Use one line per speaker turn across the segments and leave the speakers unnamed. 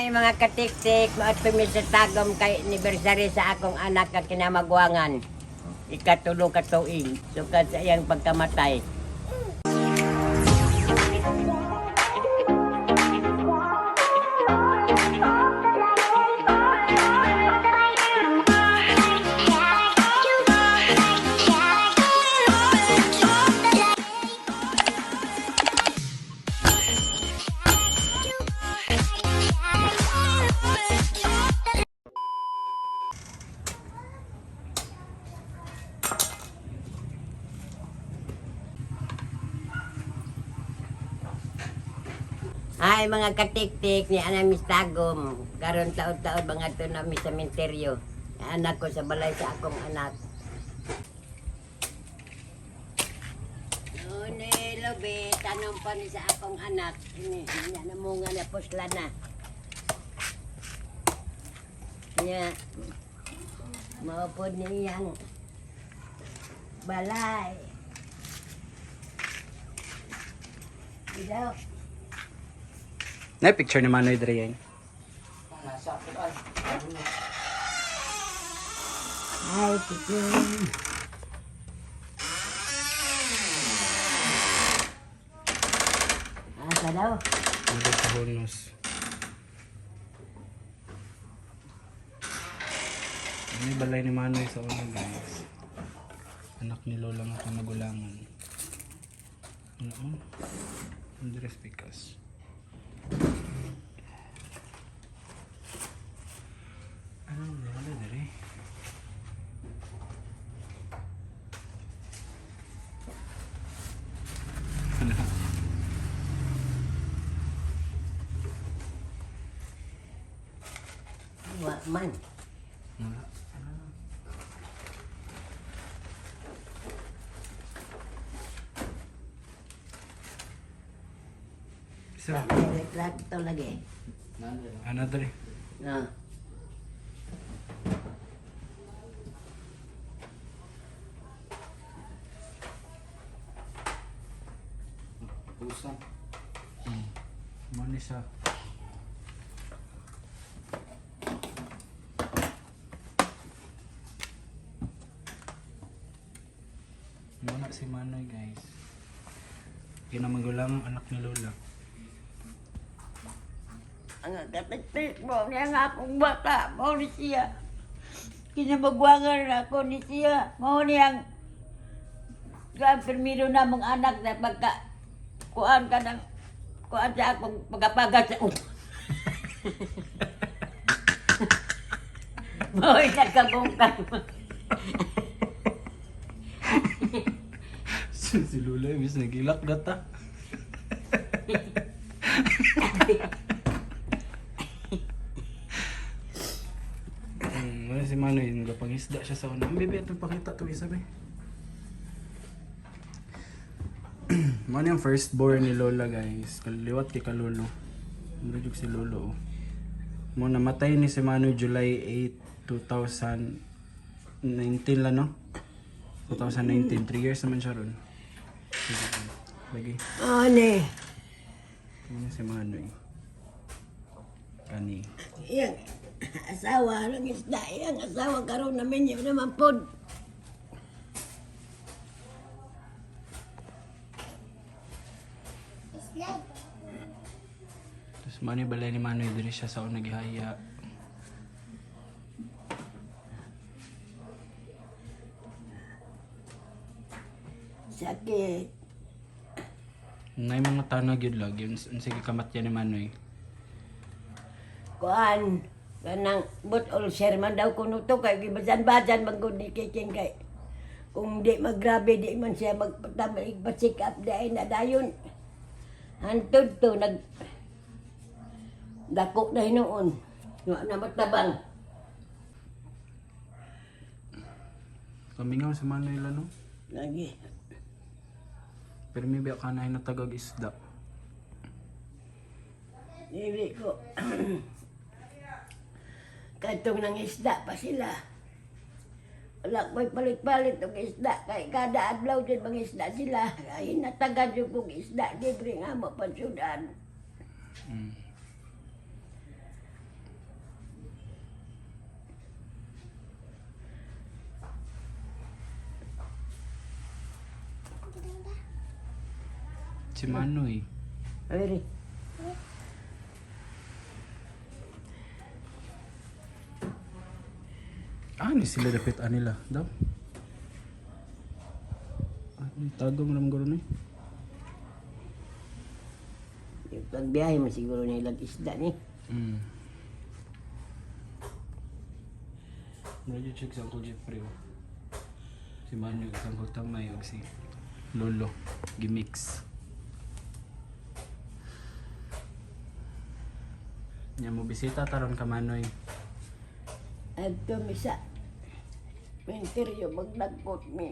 Hi mga katiktik, maot mi sa Tagum kay anniversary sa akong anak ka kinamagwangan. Ikatulo ka tuig, sukad sa iyang pagkamatay. Hi mga katiktik ni Ana Miss Tagum. Karon taod-taod mga to nami sa menteryo. Anak ko sa balay sa akong anak. Nune, lobe, tanong pa ni sa akong anak. Ini, niya na mo nga na pusla na. Niya, maupod niyang balay. Ilaw.
Na picture ni Manoy diri yan.
Ay, titing. Asa daw?
Dito sa Honos. Ano yung balay ni Manoy sa una, guys? Anak ni Lola nga kamagulangan. Ano oh? Andres Picas. Ano wala diri? Ano?
Wa man.
Wala. Isa.
May retrato lagi.
Ano diri?
No.
Pusa. Mo ni siya. Muna si Manoy, guys. Kinamagulang ang anak ni Lola.
Ang katiktik mo, niya nga akong bata, mao ni siya. Kinamagwangan ako ni siya. Mao niyang kuan pirmiro na mong anak na pagka kuan ka ng kuan sa akong pagkapagat sa ulo. Mao'y nagkabungkang.
Si Lola, imbis nagilak data. Wala si Manoy, nagapangisda siya sa una. Ang bebe, itong pakita to isa be. Mano yung firstborn ni Lola, guys. Kaliwat kay Kalolo. Mura jud si Lolo. Oh. Mo namatay ni si Manoy July 8, 2019 lang, no? 2019, 3 years naman siya ron. Sige, lagi.
Ano eh.
Ano si Manoy? Kani.
Iyang asawa, ang isda, iyang asawa karon namin yun naman pod.
Tapos Manoy balay ni Manoy diri siya sa una gihaya.
Sakit.
Nay mga tanag yun lagi. Unsa gikamatya ni Manoy?
Kuan, kanang but ulcer man daw kuno to kay gibasan-basan man gud ni Kiking kay kung di maggrabe di man siya magpatamig pa-check up dahil na dayon. Hantod to nag dako na hinuon. Wa na matabang.
Kamingaw si Manoy la, no?
Lagi.
Pero may biya ka na hinatagag isda.
Dili ko. Katong nang isda pa sila. Wala ko'y palit-palit og isda. Kay kada adlaw dyan mga isda sila. Ay natagad yung kong isda. Libre nga mo pansudan.
Si Manoy.
Ay,
Ah, ni sila dapit anila daw. Ah, tago mo naman gano'n eh.
Yung pagbiyahe mo siguro nilang isda ni.
Medyo check sa Uncle Jeffrey, oh. Si Manoy, si Uncle Tamay, ug si Lolo. Gimix. Nya mo bisita taron ka, Manoy.
Adto mi sa Menteryo maglagkot mi.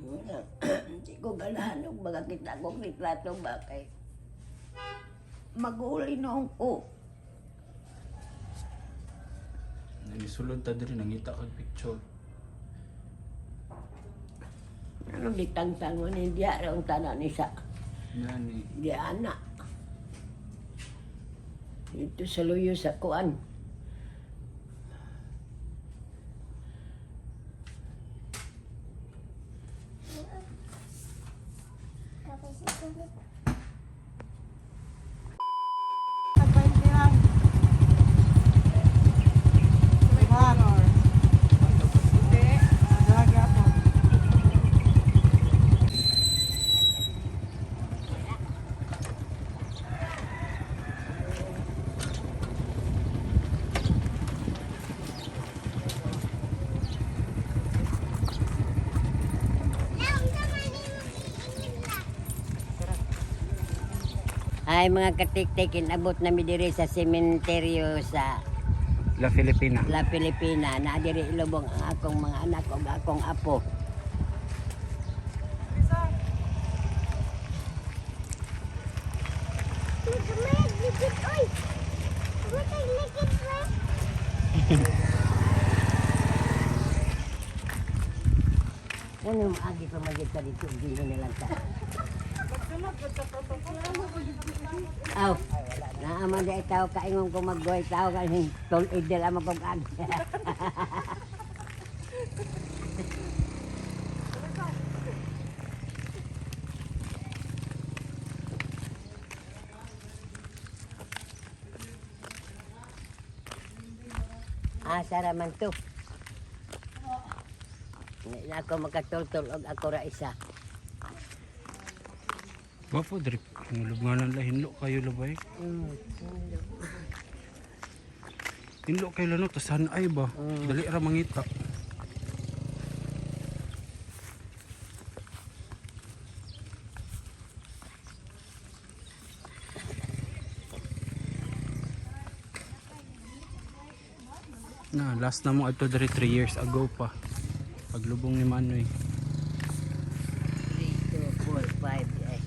Wala. Hindi ko ganahan og makakita kong litrato ba kay maguli noong ko.
Namisulod ta diri nangita kag picture.
Ano ditangtang mo ni diya raw ang tanan ni sa
Nani.
di ana. Dito sa luyo sa kuan. Ay mga katiktik, inabot na mi diri sa sementeryo sa
La Filipina.
La Filipina. Na diri ilubong ang akong mga anak ug akong apo. Ano maagi pa magyud ka dito, dili na lang ta. Aw, naaman di tao kaingon ko maggoy tao ka tol idel ama kong ag. Ah, sara man to. Hindi na ako makatultol og ako ra isa.
Gwapo diri. Lubnganan la hinlo kayo labay. Hinlo kayo lano tas hanay ba? Dali ra mangita. Na, last na mo adto diri 3 years ago pa. Paglubong ni Manoy.
3, 2, 4, 5, eh.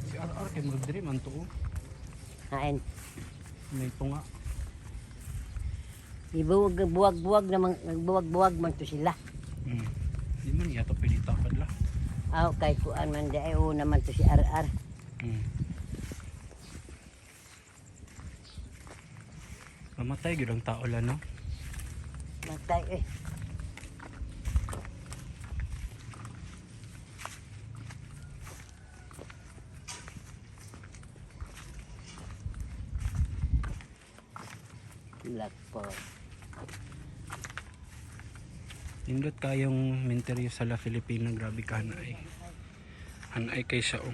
Si RR kay murag diri man to. Oh.
Hain.
May tunga.
Ibuwag buwag-buwag naman nagbuwag-buwag man to sila.
Di man yata pwede takad la.
Aw kay kuan man di ay una man to si RR.
Mamatay gyud ang tao la no.
Matay eh. Blackport.
Nindot kayong menteryo sa La Filipina, grabe ka hanay. Hanay kay siya oh.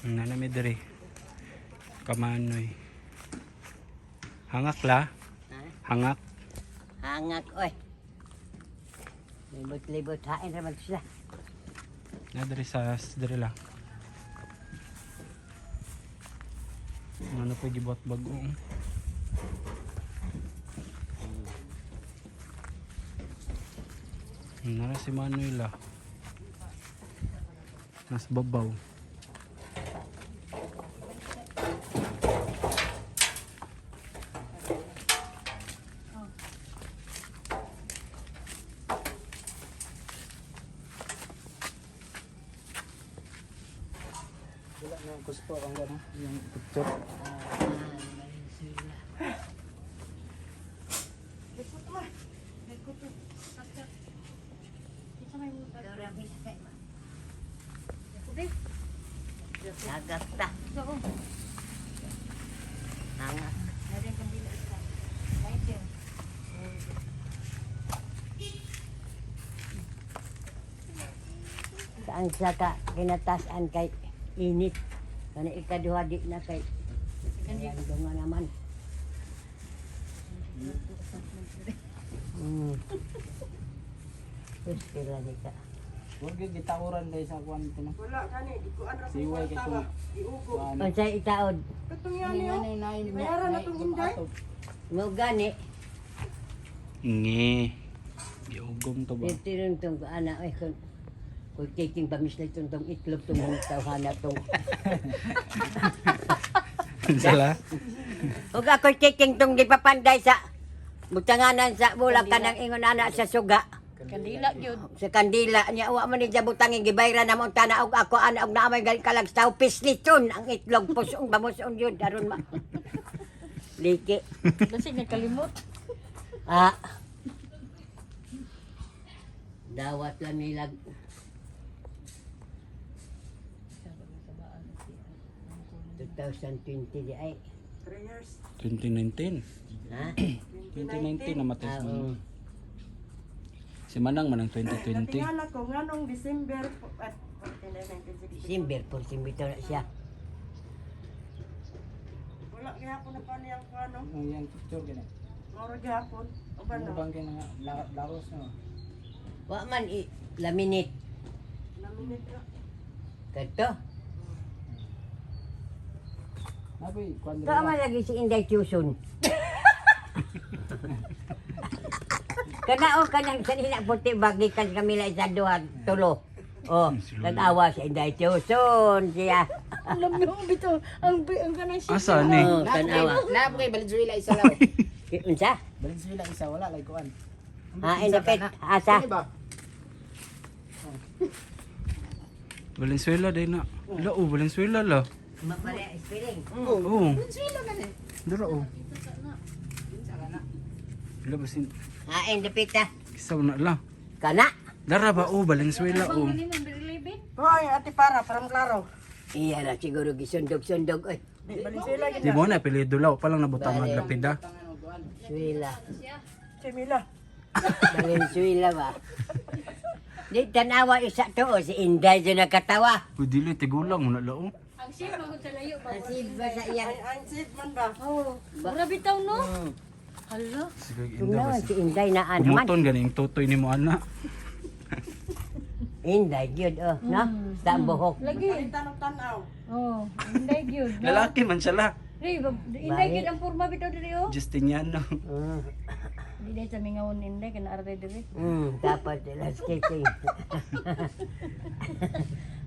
Nanami diri. Kamanoy. Hangak la.
Ha?
Hangak.
Hangak oy. Libot-libot hain raman to sila.
Na diri sa diri lang. Ano po gibuhat bagong. Nara si Manuela. Nas babaw. Kuspo ang gano'n, yung picture.
Nagak ta. Hangak. Saan sa ka kinatasan kay init. Kana ikaduha di na kay Ayan, nga naman. Terus kila di ka.
Huwag yung gitauran dahil sa kuwan ito na.
Wala gani, di ko anra
Siway kay
kwarta
kung
ba. Iugo.
Unsay itaod?
Katong yan niyo. Bayaran na tong Inday.
Mo gani.
Nge. Giugom to ba?
Pirtiron tong ana ay kun kung taking pamisla itong tong itlog tong mga tawhana tong.
Sala?
Ug ako taking tong gipapanday sa butanganan sa bulak kanang ingon ana sa suga.
Kandila gyud.
Sa kandila niya wa man ni butangin gibayra na mo tana og ako ana og naamay galing kalag sa pislitson ang itlog pusong bamuson yun aron ma. Liki.
Basig nagkalimot.
Ah. Dawat lang nilag. 2020 di ay.
3 years.
2019.
Ha?
2019 namatay si
Ah,
Manang.
oo.
Si Manang manang 2020.
Natingala ko nganong December at 1960.
December 14 bitaw na siya.
Wala gihapon na pa niyang kuano.
Ang yung picture gani.
Moro gihapon. Uban
Ano
no.
bang kina laos no?
Wa man i laminate
Laminate na.
kadto.
Nabi, kuan
Ka man lagi si Inday Tucson. Kana o kanang sanina puti bagi kan kami isa duha tulo. Oh, tanawa si Inday Tucson siya.
Alam mo bitaw ang ang kanang siya.
Asa ni?
Oh, tanawa.
Napo kay Valenzuela isa lang.
Unsa?
Valenzuela isa wala lay kuan.
Ha, indapit asa.
Ini ba?
Valenzuela day na. La oh, Valenzuela la.
Mapare spelling.
Oo.
Valenzuela gani.
Dara oh. La basin
Ha, indapit ah.
isaw na la.
Kana.
Dara ba oh Valenzuela oh.
Hoy, ate para para klaro.
Iya ra siguro gisundog-sundog oy.
Di Valenzuela
Di mo na apelyido law pa lang nabutang ang lapida.
Suela.
Chimila.
Valenzuela ba? Di tanawa isa to oh, si Inday dyan nagkatawa.
Uy dili tigulang mo na la oh.
Ang siya magud sa layo ba.
Ang siba sa iya.
Ay, ang sit man ba?
Oh, mura bitaw no. Hala.
Sige inda
Tungnawan
ba.
si Inday na an man.
Kumuton gani yung tutoy ni mo ana.
Inday gyud oh, no? Sa ang buhok.
Lagi.
Tanong tanaw.
Oh, Inday gyud. no?
Lalaki man siya la.
Di, Inday gyud ang porma bitaw diri oh.
Justiniano.
Di dai sa mingawon Inday kana arday diri.
Dapat landscaping.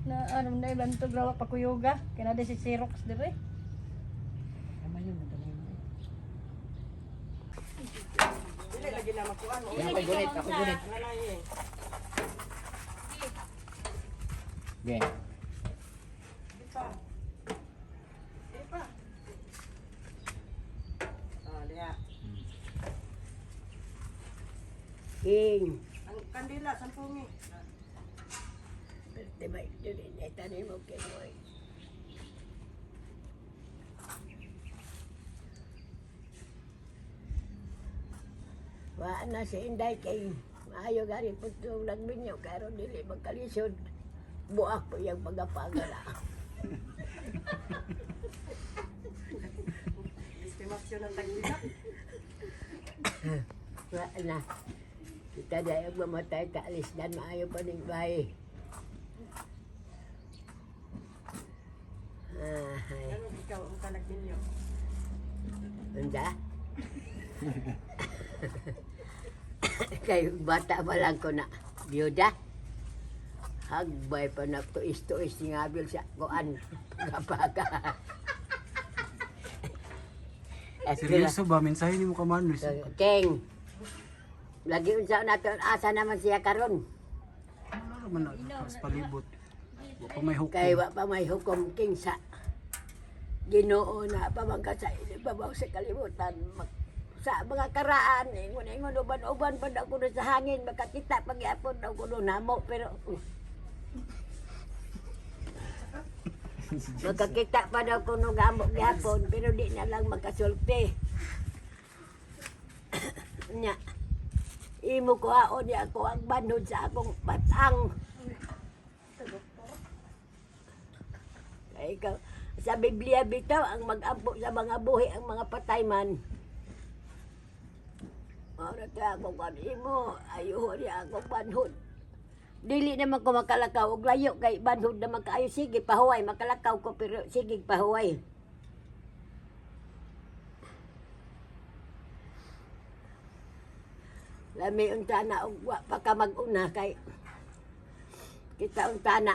Na ano na bantog rawa pa kuyuga. Kana dai si Xerox diri.
Dili lagi na makuan mo.
Ako gunit, ako gunit.
Ngalay eh.
Okay.
Di pa. Di pa. Oh, diha.
King.
Ang kandila sampungi.
Di ba ito din ay tanim mo kay boy. Wa na si Inday kay maayo gani po itong nagbinyo karon dili magkalisod. Buak po iyang pagapaga na.
Estimasyon ng tagpila.
Wa na. Kita dahil mamatay taalis dan maayo pa ning bahay. Ay,
Ganun ikaw ang kanagbinyo.
Unsa? Kay bata pa lang ko na biyuda. Hagbay pa na tuis-tuis ni ngabil sa kuan kapaga.
Seryoso ba mensahe nimo ka man Luis?
King. Lagi unsa nato asa naman siya karon.
Wala man na sa palibot. Wa pa may hukom.
Kay wa pa may hukom king sa Ginoo na pamangka sa ibabaw sa kalibutan sa mga karaan ingon ingon uban-uban pa daw kuno sa hangin makakita pagyapon daw kuno namo pero makakita pa daw kuno gamo gyapon pero di na lang makasulti nya imo ko aon niya ako ang banhod sa akong batang. Kay ikaw, sa Biblia bitaw ang mag-ampo sa mga buhi ang mga patay man. Mao na kaya akong kwan imo, ayuho niya akong banhod. Dili naman ko makalakaw og layo kay banhod naman kaayo, sige pahuway makalakaw ko pero sige pahuway. Lami unta na og wa pa ka mag-una kay kita unta na.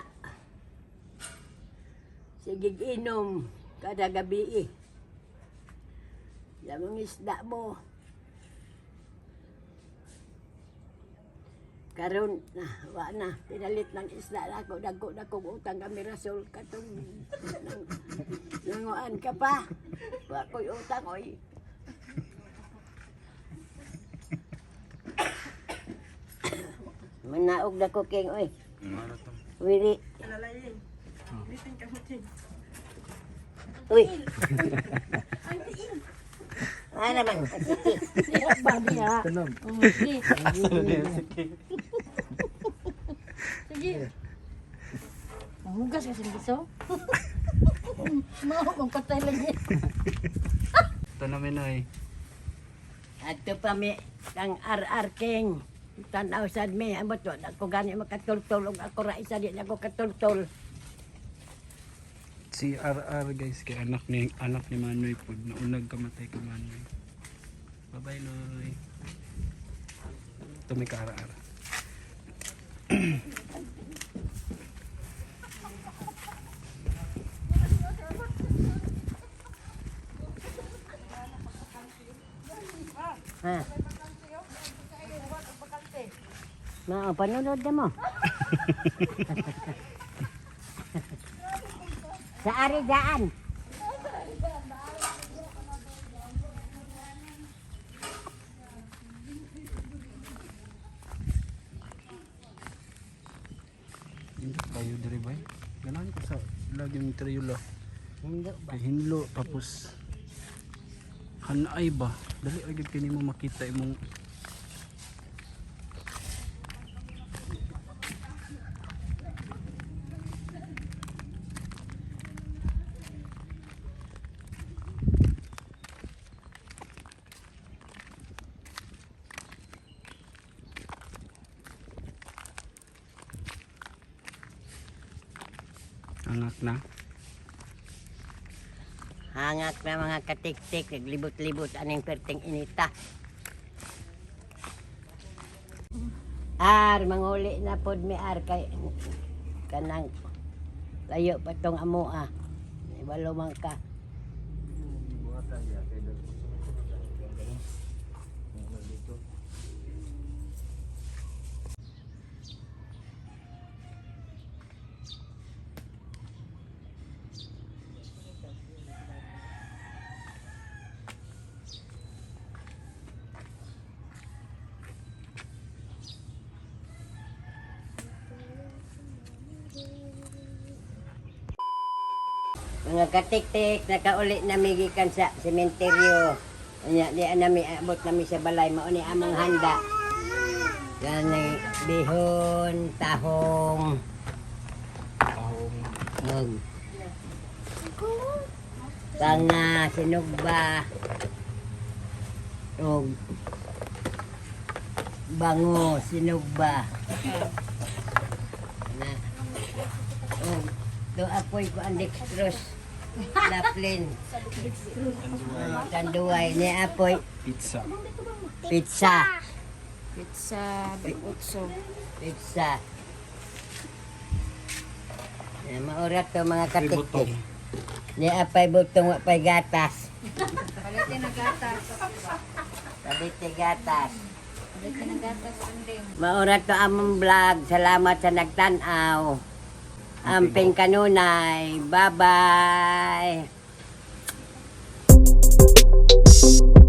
Sige inom kada gabi eh. Lamang isda mo. Karon na wa na pinalit ng isda na ako, dagko na kong utang kami Rasol katong nanguan ka pa. Wa ko'y utang oy. Manaog na ko king oy. Wili.
Alalayin. Bitin ka mo, King.
Uy. Ay naman.
Siya ba niya?
Tunog.
Oh, sige.
Asa na din si King?
Sige. Mahugas kasi giso. Mao kung patay lagi.
Ito namin ay.
Adto pa mi kang RR King. Tanaw sad mi ambot wa na ko gani makatultol og ako ra isa di na ko katultol.
Si RR guys, kay anak ni Manoy pod naunag kamatay kay Manoy. Bye bye Noy. Ito may ka RR.
Ha. Mao panunod na mo. Sa aridaan.
Hindi kayo diri bay. Ganahan ko sa laging triula.
Hindi ba?
Kay hinlo tapos hanay ba? Dali ay gyud kini mo makita imong Angat na.
Hangak na mga katiktik, naglibot-libot aning perting inita. Ar, manguli na pod mi ar kay kanang layo pa tong amo ah. Walo man ka. Mga katiktik, nakauli na mi gikan sa sementeryo. Nya di nami abot nami sa balay mao ni among handa. Gani bihon, tahong,
Tahong.
og panga, sinugba, og bango, sinugba. Na. Og do apoy ko ang dextrose. Laplin. Tanduay ni apoy
Pizza.
pizza.
Pizza, utso.
Pizza. Na maurat to mga
May butong.
katiktik. Ni apay butong wa pay gatas.
Palitin na gatas.
Palite gatas.
Palitin na gatas ending.
Maurat to among vlog. Salamat sa nagtan-aw. Amping kanunay. Bye-bye.
Bye.